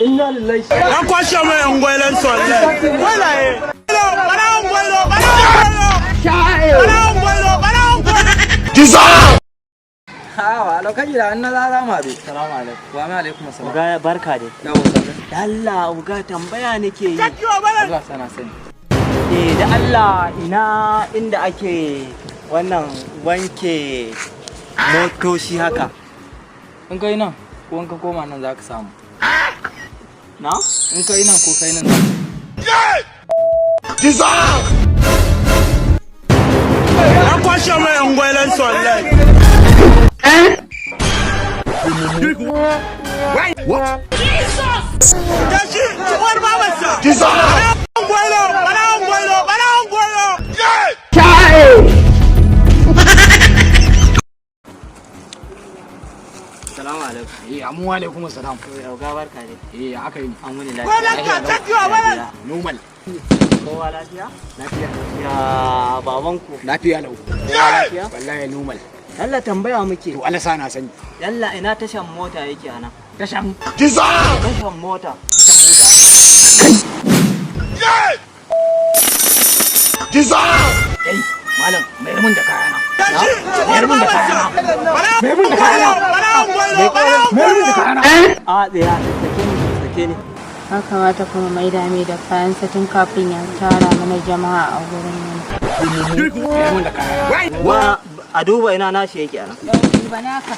Inna lillahi. An kwashe mai yan gwailan su wallahi. Gwailaye. Ɓarawon gwailo, ɓarawon gwailo. Ɓarawon gwailo, ɓarawon gwailo. Hawa, lokaci da an na za mu haɗu. Salamu alaikum. Wa alaikum assalam. Uga, barka dai. Yawa, sannu. Allah uga, tambaya nake yi. Allah sana sani. Eh, da Allah, ina inda ake wannan wanke motoci haka? In kai nan ko in ka koma nan za ka samu. Na? In kai nan ko kai nan za ka. An kwashe mai yan gwailan su wallahi. Tashi, uwar babarsa. Ɓarawon gwailo, ɓarawon gwailo, ɓarawon gwailo. Salamu alaikum. Eh, amu alaikum assalam. Uga, barka dai. Eh, aka yi? An wuni lafiya? Gwailanka, take your gwailan. Normal. Kowa lafiya? Lafiya. Ya babanku? Lafiya lau. Kowa lafiya? Wallahi normal. Allah tambaya muke. To, Allah sa na sani. Yalla, ina tashan mota yake ana? Tashan? Tashan mota. Tashan mota. Kai, malam, mayar mun da kayana. Tashi, Mayar mun da kayana. Mayar mun da kayana. ɓarawon gwailo, ɓarawon Mayar mun da kayana. A tsaya, sake ni, sake ni. Ya kamata kuma maida mai da kayansa tun kafin ya tara mana jama'a a gurin nan. Mayar mun da kayana. Wa a duba ina nashi yake ana. Duba naka.